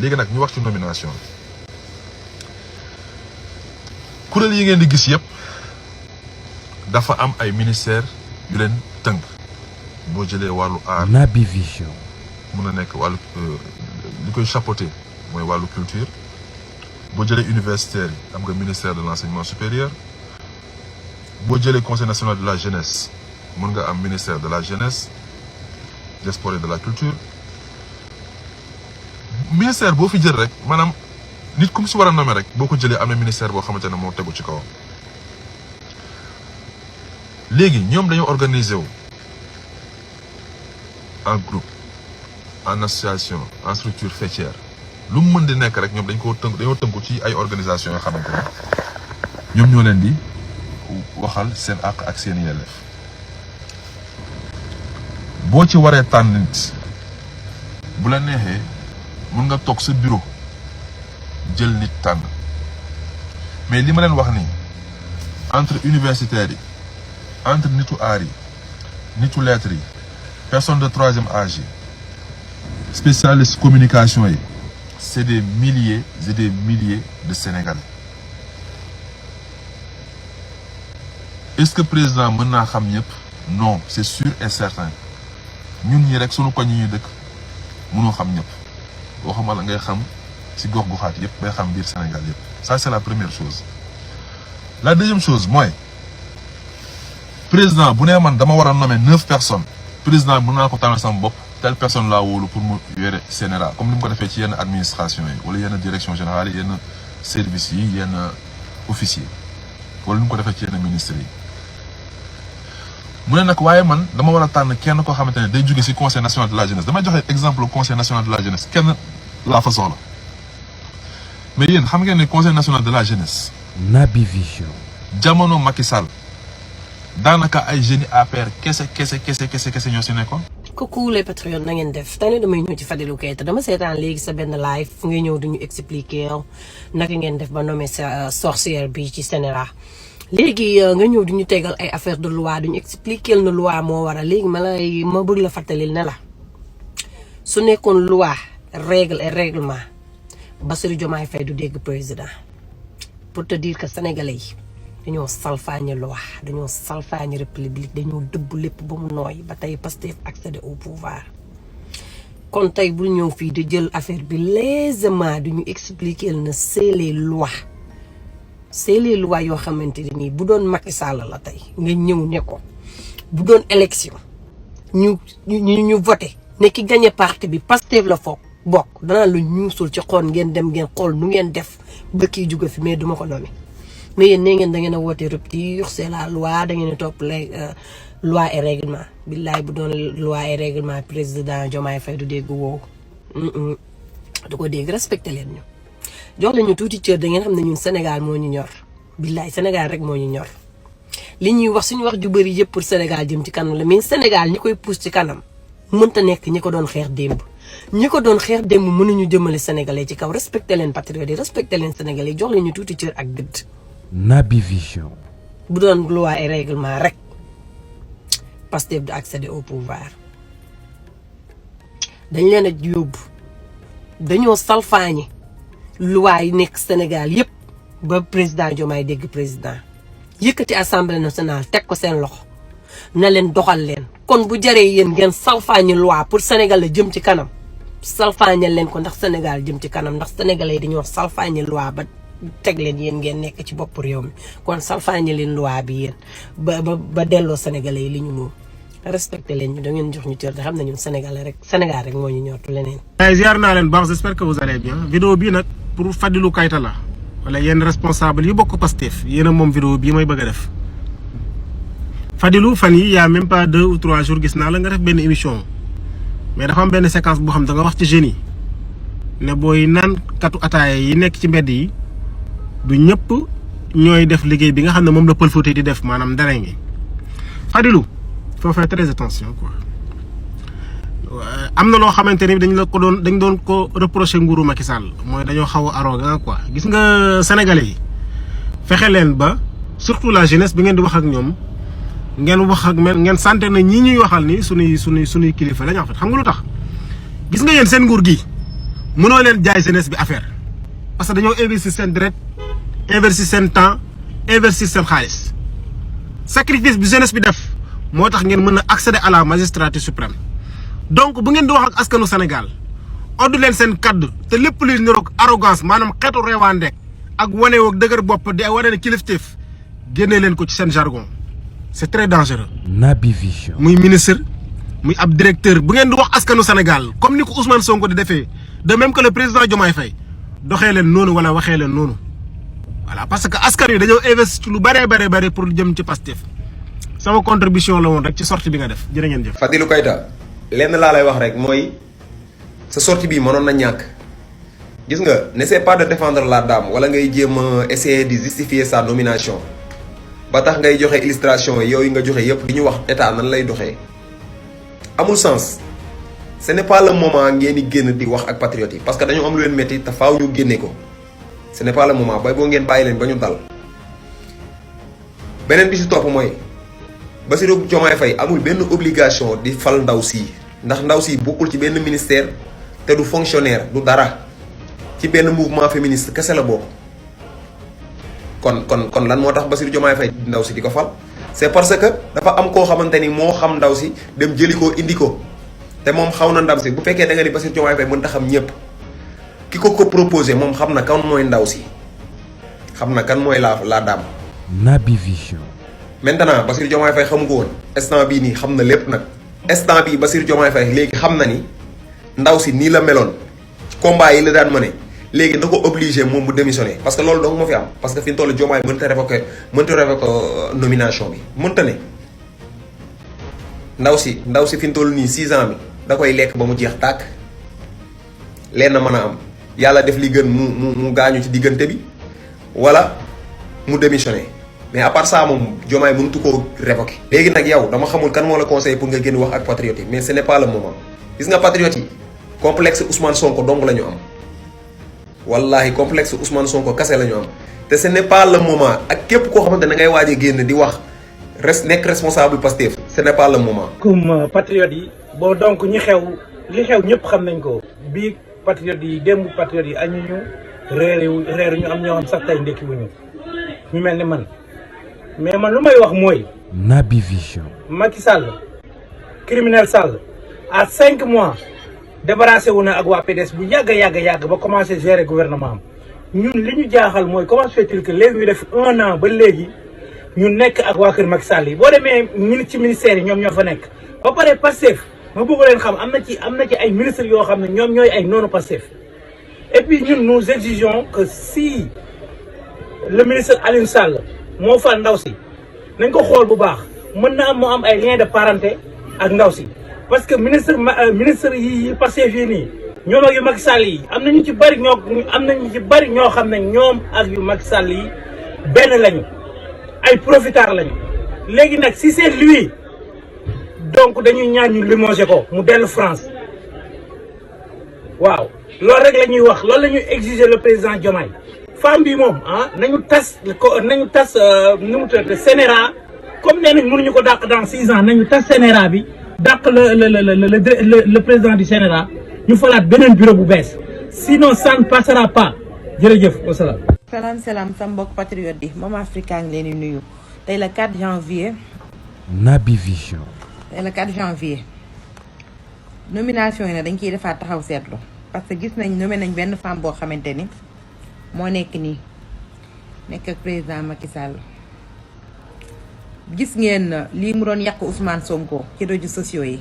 léegi nag ñu wax ci nomination kuréel yi ngeen di gis yëpp dafa am ay ministère yu leen tënk boo jëlee wàllu aar Naby Vision mun na nekk wàllu li koy chapeauter mooy wàllu culture boo jëlee universitaire yi am nga ministère de l'enseignement supérieur boo jëlee conseil national de la jeunesse mun nga am ministère de la jeunesse des sports et de la culture ministère boo fi jël rek maanaam nit ku mu si war a nommer rek boo ko jëlee am na ministère boo xamante ne moo tegu ci kawam léegi ñoom dañoo organiser wu en groupe en association en structure faîtière lu mu mën di nekk rek ñoom dañoo tënku ci ay organisation yoo xamante ne ñoom ñoo leen di waxal seen àq ak seen yelleef boo ci waree tànn nit bu la neexee mun nga toog sa bureau jël nit tànn mais li ma leen wax nii entre universitaires yi entre nitu aar yi nitu lettres yi personne de troisième âge yi spécialiste communication yi c'est des milliers et des milliers de Sénégalais est-ce que président mën naa xam ñëpp non c'est sûr et certain ñun ñi rek sunu koñ yi ñuy dëkk mënoo xam ñëpp waxuma la ngay xam ci gox goxaat yëpp bay xam biir Sénégal yëpp ça c'est la première chose la deuxième chose mooy président bu nee man dama war a nommer 9 personnes président mën naa ko tànnal sama bopp telle personne laa wóolu pour mu yore CNRA comme ni mu ko defee ci yenn administration yi wala yenn direction générale yi yenn services yi yenn officiers wala ni mu ko defee ci yenn ministres yi mu ne nag waaye man dama war a tànn kenn koo xamante ne day jóge ci conseil national de la jeunesse damay joxe exemple conseil national de la jeunesse kenn laa fa soxla mais yéen xam ngeen ne conseil national de la jeunesse. Naby Vision. jamono Macky Sall daanaka ay jeunes APR kese ñoo ci nekkoon. coucou les patriotes na ngeen def tey damay ñëw ci Fadilou Keita dama seetaan léegi sa benn live fu ngay ñëw duñu expliquer naka ngeen def ba nommer sa sorcière bi ci CNRA léegi nga ñëw duñu tegal ay affaire de loi duñu expliquer na loi moo war a léegi ma bëgg la fàttalil ne la su nekkoon loi règle et règlement Bassirou Diomaye Faye du dégg président pour te dire que sénégalais yi dañoo salfaañe loi dañoo salfaañe république dañoo dëbb lépp ba mu nooy ba tey Pastef accéder au pouvoir kon tey bul ñëw fii di jël affaire bi laisément duñu expliquer na c'est les lois yoo xamante ne nii bu doon Macky Sall la tey nga ñëw ne ko bu doon élection ñu voté ne ki gagné parti bi Pastef la foog bokk danaa la ñuusul ci xool ngeen dem ngeen xool nu ngeen def ba kii jóge fi mais duma ko nomi mais yéen nee ngeen da ngeen a woote rupture c'est la loi da ngeen a topp les loi et règlement billaay bu doon loi et règlement président Diomaye Faye du dégg woowu du ko dégg respecté leen ñu jox leen ñu tuuti cër da ngeen xam ne ñun Sénégal moo ñu ñor billaay Sénégal rek moo ñu ñor li ñuy wax suñu wax ju bëri yëpp pour Sénégal jëm ci kanam la mais Sénégal ñi koy pousse ci kanam mënta nekk ñi ko doon xeex démb mënuñu jëmale Sénégalais ci kaw respecté leen patriote yi respecté leen Sénégalais yi jox leen ñu tuuti cër ak gëdd. Naby Vision. bu doon loi et règlement rek Pastef du accéder au pouvoir dañ leen a yóbbu dañoo salfaañe loi yi nekk Sénégal yëpp ba président Diomaye dégg président yëkkati assemblée nationale teg ko seen loxo na leen doxal leen kon bu jaree yéen ngeen salfaañe loi pour Sénégal la jëm ci kanam salfaañe leen ko ndax Sénégal jëm ci kanam ndax sénégalais yi dañoo salfaañe loi ba teg leen yéen ngeen nekk ci bopp réew mi kon salfaañe leen loi bi yéen ba delloo sénégalais yi li ñu moom respecté leen ñu da ngeen jox ñu cër te xam ne ñun Sénégal rek moo ñu ñortu leneen. ziar naa leen baax j'espère que vous allez bien. vidéo bii nag pour Fadilou Keita la wala yenn responsable yi bokk Pastef yéen a moom vidéo bii may bëgg a def Fadilou fan yi y a même pas 2 ou 3 jours gis naa la nga def benn émission mais dafa am benn séquence boo xam da nga wax ci jeunes yi ne booy naan katu ataaya yi nekk ci mbedd yi du ñëpp ñooy def liggéey bi nga xam ne moom la Pël Fuuta di def maanaam ndare ngi Fadilou faut faire très attention quoi. am na loo xamante ni dañ doon ko reprocher nguuru Macky Sall mooy dañoo xaw a arrogant quoi gis nga sénégalais yi fexe leen ba surtout la jeunesse bi ngeen di wax ak ñoom ngeen santé na ñi ñuy waxal ni sunuy kilifa lañ en fait xam nga lu tax gis nga yéen seen nguur gi mënoo leen jaay jeunesse bi affaire parce que dañoo investir seen deret investir seen temps investir seen xaalis sacrifice bi jeunesse bi def moo tax ngeen mën a accéder à la magistrature suprême. donc bu ngeen di wax ak askanu Sénégal oddu leen seen kaddu te lépp luy niroog arrogance maanaam xeetu reewaandeeg ak wane woog dëgër bopp di wane ne kilifteef génnee leen ko ci seen jargon c'est très dangereux. Naby Vision. muy ministre muy ab directeur bu ngeen di wax askanu Sénégal comme ni ko Ousmane Sonko di defee de même que le président Diomaye Faye doxee leen noonu wala waxee leen noonu voilà parce que askan wi dañoo investir ci lu bare pour jëm ci Pastef sama contribution la woon rek ci sortie bi nga def jërë ngeen jëf. Fadilou Keita lenn laa lay wax rek mooy sa sortie bii mënoon na ñàkk gis nga n'essaie pas de défendre la dame wala ngay jéem a essayer de justifier sa nomination ba tax ngay joxe illustration yooyu nga joxe yëpp di ñu wax état nan lay doxee amul sens ce n'est pas le moment ngeen di génn di wax ak patriotes yi parce que dañoo am lu leen métti te faaw ñu génne ko ce n'est pas le moment bay boo ngeen bàyyi leen ba ñu dal beneen bi si topp mooy Bassirou Diomaye Faye amul benn obligation di fal ndaw si ndax ndaw si bokkul ci benn ministère te du fonctionnaire du dara ci benn mouvement féministe kese la bokk kon lan moo tax Bassirou Diomaye Faye ndaw si di ko fal c'est parce que dafa am koo xamante ni moo xam ndaw si dem jëli ko indi ko te moom xaw na ndaw si bu fekkee da nga ni Bassirou Diomaye Faye mën ta xam ñëpp ki ko proposé moom xam na kan mooy ndaw si xam na kan mooy la dame. Naby Vision. maintenant Bassirou Diomaye Faye xamu ko woon instant bii nii xam na lépp nag instant bii Bassirou Diomaye Faye léegi xam na ni ndaw si nii la meloon combat yi la daan mëne léegi na ko obligé moom mu démissionné parce que loolu donc moo fi am parce que fi mu toll Diomaye mënta révoquer nomination bi mënta ne ndaw si fi mu toll nii 6 ans bi da koy lekk ba mu jeex tàkk leen na mën a am yàlla def li gën mu gaañu ci diggante bi wala mu démissionné mais à part ça moom Diomaye mëntu koo révoquer. léegi nag yow dama xamul kan moo la conseillé pour nga génn wax ak patriotes yi mais ce n'est pas le moment gis nga patriotes yi complexe Ousmane Sonko dong la ñu am wallahi complexe Ousmane Sonko kase la ñu am te ce n'est pas le moment ak képp koo xamante ne ngay waaj a génn di wax nekk responsable Pastef ce n'est pas le moment. comme patriotes yi boo donc li xew ñëpp xam nañ ko bii patriotes yi démb patriotes yi añu ñu reeru ñu am ñoo xam sax tey ndekki wuñu ñu mel ni man mais man lu may wax mooy. Naby Vision. Macky Sall criminel Sall à 5 mois débarrassé wu na ak waa PDS bu yàgg ba commencé gérer gouvernement am ñun li ñu jaaxal mooy comment se fait-il que léegi ñu def 1 an ba léegi ñu nekk ak waa kër Macky Sall yi boo demee ci ministère yi ñoom ñoo fa nekk ba pare Pastef ma bëgg leen xam am na ci ay ministres yoo xam ne ñoom ñooy ay noonu Pastef et puis ñun nous exigeons que si le ministre Aliou Sall moo fal ndaw si nañ ko xool bu baax mën na am moo am ay lien de parenté ak ndaw si parce que ministre yi Pastef fii nii ñoom ak yu Macky Sall yi am nañu ci bari ñoo xam ne ñoom ak yu Macky Sall yi benn lañu ay profiteurs lañu léegi nag si c'est lui donc dañuy ñaan ñu limogé ko mu dellu France waaw loolu rek la ñuy wax loolu la ñuy exiger le président Diomaye femme bi moom nañu tas nu mu tuddati CNRA comme nee nañ mënuñu ko dàq dans 6 ans nañu tas CNRA bi dàq le président du CNRA ñu falaat beneen bureau bu bees sinon ça ne passera pas jërëjëf wasalaam. salaam sa mbokk patriote yi Mama Africa ngi leen di nuyu tey la 4 janvier. Naby Vision. tey la 4 janvier nomination yi nag dañ ciy defaat taxaw seetlu parce que gis nañ nommé nañ benn femme boo xamante ni moo nekk nii nekk ak président Macky Sall gis ngeen lii mu doon yàq Ousmane Sonko ci réseaux sociaux yi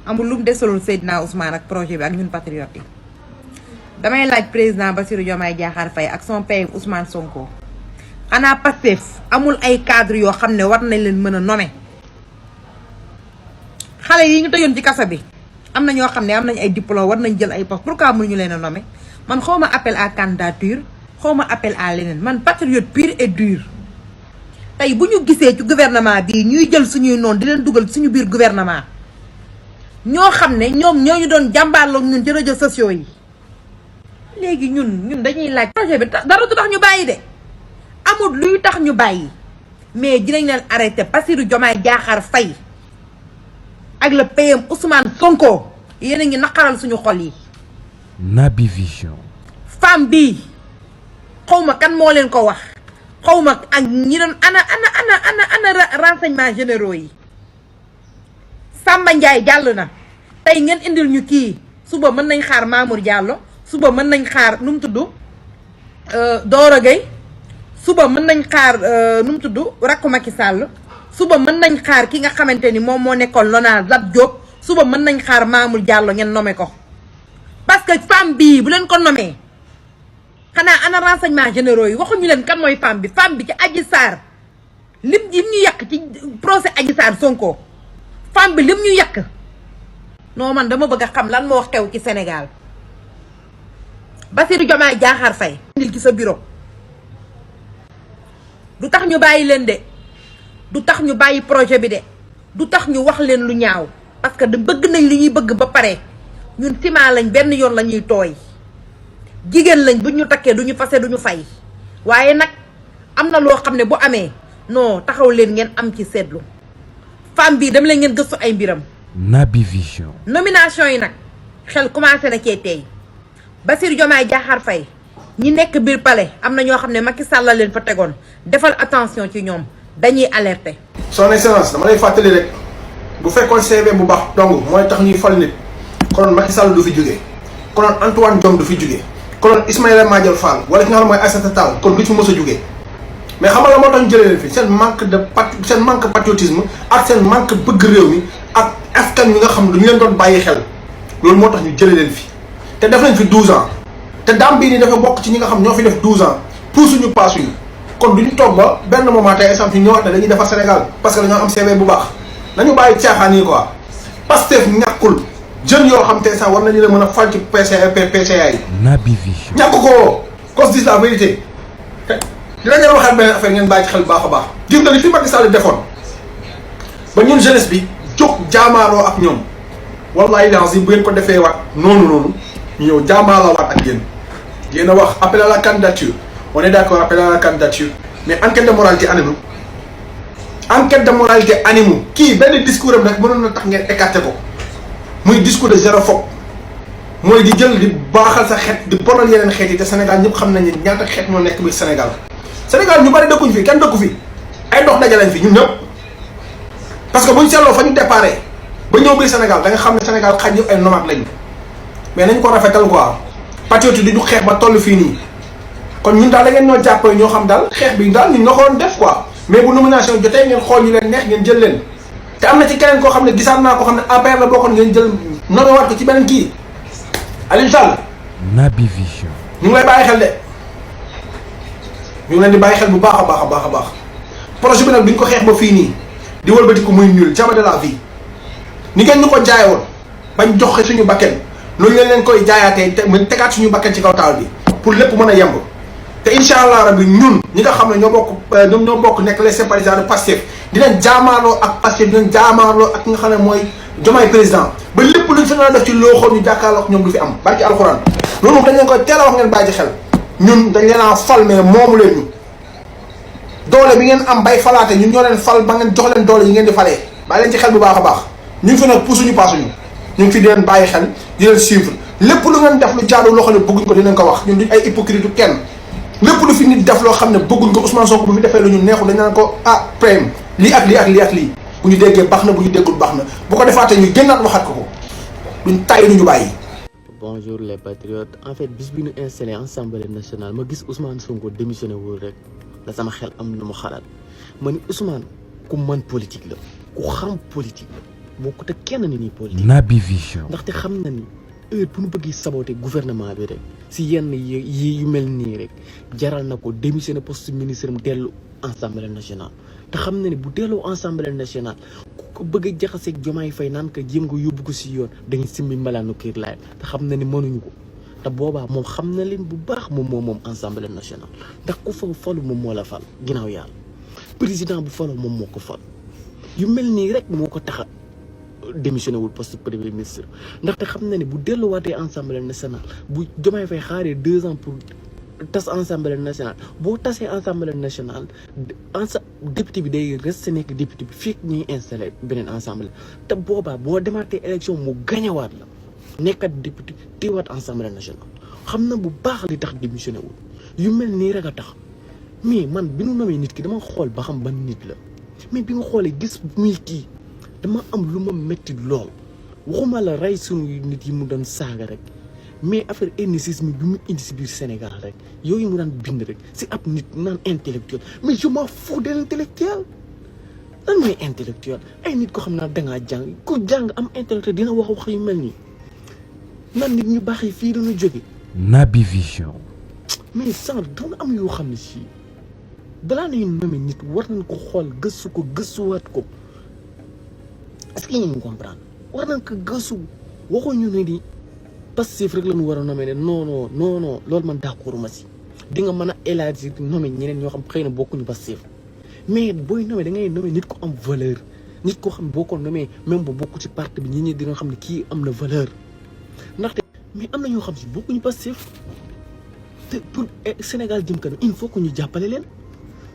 amul lu mu desalul Seydina Ousmane ak projet bi ak ñun patriotes yi damay laaj président Bassirou Diomaye Diakhar Faye ak son père Ousmane Sonko xanaa Pastef amul ay cadre yoo xam ne war nañ leen mën a nommer xale yi ñu tëjoon ci kaso bi am na ñoo xam ne am nañ ay diplôme war nañ jël ay poste pourquoi mënuñu leen a nommer man xawma appel à candidature xawma appel à leneen man patriote pur et dur tey bu ñu gisee ci gouvernement bii ñuy jël suñuy noonu di leen dugal suñu biir gouvernement ñoo xam ne ñoom ñoo ñu doon jàmbaarloog ñun ci réseaux sociaux yi léegi ñun dañuy laaj projet bi dara du tax ñu bàyyi de amul luy tax ñu bàyyi mais dinañ leen arrêté Bassirou Diomaye Diakhar Faye ak le PM Ousmane Sonko yéen a ngi naqaral suñu xol yi Naby Vision. femme bii xawma kan moo leen ko wax xawma ak ñi doon ana renseignements généraux yi. Samba Ndiaye jàll na tey ngeen indil ñu kii suba mën nañ xaar Mamour Diallo suba mën nañ xaar nu mu tudd Doro Gueye suba mën nañ xaar nu mu tudd rakku Macky Sall suba mën nañ xaar ki nga xamante ni moom moo nekkoon Lonase Lat Diop suba mën nañ xaar Mamour Diallo ngeen nommé ko parce que femme bii bu leen ko nommé xanaa ana renseignements généraux yi waxuñu leen kan mooy femme bi ci Adji Sarr lim ñu yàq ci procès Adji Sarr Sonko femme bi lim ñu yàq non man dama bëgg a xam lan moo xew ci Sénégal. Bassirou Diomaye Diakhar Faye indil ci sa bureau du tax ñu bàyyi leen de du tax ñu bàyyi projet bi de du tax ñu wax leen lu ñaaw parce que da bëgg nañ li ñuy bëgg ba pare ñun ciment lañ benn yoon la ñuy tooy jigéen lañ bu ñu takkee du ñu fase du ñu fay waaye nag am na loo xam ne bu amee non taxaw leen ngeen am ci seetlu femme bii dama leen ngeen gëstu ay mbiram. Naby Vision. nomination yi nag xel commencé na cee tey Bassirou Diomaye Diakhar Faye ñi nekk biir palais am na ñoo xam ne Macky Sall la leen fa tegoon defal attention ci ñoom dañuy alerter. son excellence dama lay fàttali rek bu fekkoon CV bu baax dong mooy tax ñuy fal nit konoon Macky Sall du fi jógee konoon Antoine Diome du fi jógee konoon Ismaïla Madior Fall wala ki nga xam ne mooy Aïssata Tall kon du fi mës a jógee mais xam nga la moo tax ñu jëlee leen fi seen manque patriotisme ak seen manque bëgg réew mi ak askan wi nga xam ne dañu leen doon bàyyi xel loolu moo tax ñu jëlee leen fi te def nañ fi 12 ans te daam bii nii dafa bokk ci ñi nga xam ñoo fi def 12 ans puusuñu paasuñu kon duñu toog ba benn moment tey exemple ñu ñëwaat ne dañuy defar Sénégal parce que dañoo am CV bu baax nañu bàyyi caaxaan yi quoi Pastef ñàkkul jeunes yoo xam te sax war nañu leen mën a fal ci PCA yi. Naby Vision. ñàkk ko qu'on se dise la vérité dinañ leen waxaat beneen affaire ngeen bàyyi ci xel bu baax a baax. gis nga li fi Macky Sall defoon ba ñun jeunesse bi jóg jaamaaroo ak ñoom wallahi lancé bu ngeen ko defee waat noonu ñu ñëw jaamaaroo waat ak yéen a wax appel à la candidature on est d'accord appel à la candidature mais enquête de moralité animu enquête de moralité animu kii benn discours am nag mënoon na tax ngeen écarté ko muy discours de xérophobe mooy di jël di baaxal sa xeet di bonal yeneen xeet yi te Sénégal ñëpp xam nañu ñaata xeet ñoo nekk biir Sénégal ñu bari dëkkuñ fi kenn dëkku fi ay dox dajalañ fi ñun ñëpp parce que buñ seetloo fa ñu déparé ba ñëw biir Sénégal da nga xam ne Sénégal xaj yëpp ay nomades lañu mais nañ ko rafetal quoi patriote yi du ñu xeex ba toll fii nii kon ñun daal da ngeen ñoo jàppee ñoo xam daal xeex bi daal ñun ñoo ko doon def quoi mais bu nomination jotee ngeen xool ñu leen neex ngeen jël leen te am na ci keneen koo xam ne gisaat naa koo xam ne APR la bokkoon ngeen jël nommé waat ko ci beneen kii Aliou Sall. Naby Vision. ñu ngi lay bàyyi xel de ñu ngi leen di bàyyi xel bu baax a baax projet bi nag duñ ko xeex ba fii nii di wëlbati ko muy nul jamais de la vie ni ngeen ñu ko jaayoon bañ joxe suñu bakken loolu leen koy jaayaatee te mu tegaat suñu bakken ci kaw taal bi pour lépp mën a yemb te incha allah rabbi ñun ñi nga xam ne ñoo bokk nekk les sympathisants de Pastef dinañ jaamaarloo ak Pastef dinañ jaamaarloo ak ki nga xam ne mooy Diomaye président ba lépp luñ fi def ci loo xool ñu jàkkaarloo ak ñoom du fi am barki alxuraan loolu moom dañ leen koy teel a wax ngeen bàyyi ci xel ñun dañ leen a fal mais moomu leen ñu doole bi ngeen am bay falaate ñun ñoo leen fal ba ngeen jox leen doole yi ngeen di falee bàyyi leen ci xel bu baax a baax ñu ngi fi nag pusuñu paasuñu ñu ngi fi di leen bàyyi xel di leen suivre lépp lu ngeen def lu jaadu loo xam ne bëgguñ ko dinañ ko wax ñun duñ ay hypocrite du kenn lépp lu fi nit def loo xam ne bëgguñ ko Ousmane Sonko bu fi defee lu ñu neexul dañ naan ko ah prime lii ak lii ak lii ak lii bu ñu déggee baax na bu ñu déggul baax na bu ko defaatee ñu génnaat waxaat ko duñ tàyyi duñu bàyyi. Bonjour les patriotes en fait bis bi ñu installé Assemblée nationale ma gis Ousmane Sonko démissionné wul rek la sama xel am lu mu xalaat ma ni Ousmane ku mën politique la ku xam politique la bokkut ak kenn ni nii politique. Naby Vision. ndaxte xam na ni heure bu ñu bëggee saboter gouvernement bi rek si yenn yi yu mel nii rek jaral na ko démissionné poste ministre am dellu Assemblée nationale te xam na ni bu delloo Assemblée nationale ku ko bëgg a jaxaseeg Diomaye Faye naan ko jéem nga yóbbu ko si yoon dañuy simmi mbalaanu kiir laay te xam na ni mënuñu ko te boobaa moom xam na leen bu baax moom Assemblée nationale ndax ku fa falu moom moo la fal ginnaaw yàlla président bu faloo moom moo ko fal yu mel nii rek moo ko taxa démissionné wul poste premier ministre ndaxte xam na ne bu delluwaatee Assemblée nationale bu Diomaye Faye xaaree 2 ans pour tas Assemblée nationale boo tasee Assemblée nationale député bi day resté nekk député bi fekk ñuy installé beneen assemblée te boobaa boo demaatee élection mu gañawaat la nekkat député teewaat Assemblée nationale xam na bu baax li tax démissionné wul yu mel nii rek a tax mais man bi nu nomee nit ki dama xool ba xam ban nit la mais bi nga xoolee gis muy kii dama am lu ma métti lool waxuma la rey sunu nit yi mu doon saaga rek mais affaire ethnicisme bi mu indi si biir Sénégal rek yooyu mu daan bind rek si ab nit naan intellectuel mais je m'en fous de l'intellectuel lan mooy intellectuel ay nit ko xam naa dangaa jàng ku jàng am intellectuel dina wax yu mel nii nan nit ñu baax yi fii dañu jóge Naby Vision. mais sànq doon am yoo xam ne si balaa nañu nommer nit war nañ ko xool gëstu ko gëstuwaat ko est-ce que ñu comprendre war nañ ko gëstu waxuñu ne ni Pastef rek la ñu war a nommer ne non loolu man d'accord ma si di nga mën a élargir nommer ñeneen ñoo xam xëy na bokkuñu Pastef mais booy nommer da ngay nommer nit ko am valeur nit koo xam boo ko nommer même ba bokku ci parti bi ñi dina xam ne kii am na valeur ndaxte mais am na ñoo xam si bokkuñu Pastef te pour Sénégal jëm kanam il faut que ñu jàppale leen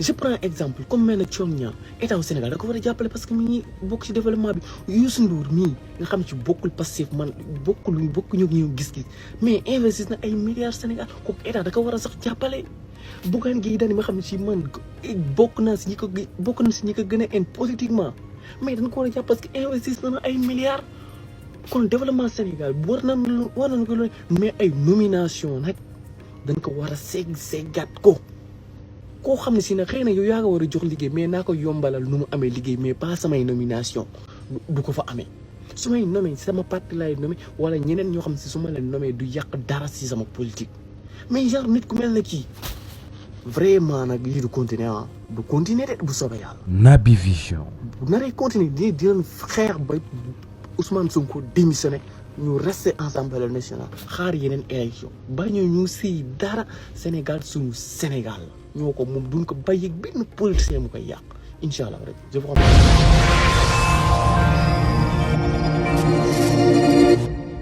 je prends exemple comme mel na Thione Niang état wu Sénégal da ko war a jàppale parce que mi ngi bokk ci développement bi Youssou Ndour mii nga xam ci bokkul Pastef man bokkuñu ñu gis-gis mais investir na ay milliards Sénégal kooku état da ko war a sax jàppale Bougane Gueye Dany ma xam ne si man bokk naa si ñi ko gën a politiquement mais dañ ko war a jàpp parce que investir na ay milliards kon développement Sénégal war nañ ko mais ay nomination nag dañ ko war a seggaat ko koo xam ne si ne xëy na yow yaa nga war a jox liggéey mais naa ko yombalal nu mu amee liggéey mais pas samay nomination du ko fa amee su may nommé sama parti laay nommé wala ñeneen ñoo xam ne si su ma leen nommé du yàq dara si sama politique mais genre nit ku mel na kii vraiment nag lii du continuer de bu soobee yàlla. Naby Vision. bu naree continuer dinañ xeex ba Ousmane Sonko démissionné ñu resté Assemblée nationale xaar yeneen élection ba ñu siy dara Sénégal suñu Sénégal la ñoo ko moom duñ ko bàyyi benn politicien mu koy yàq incha allah rek je vous remercie.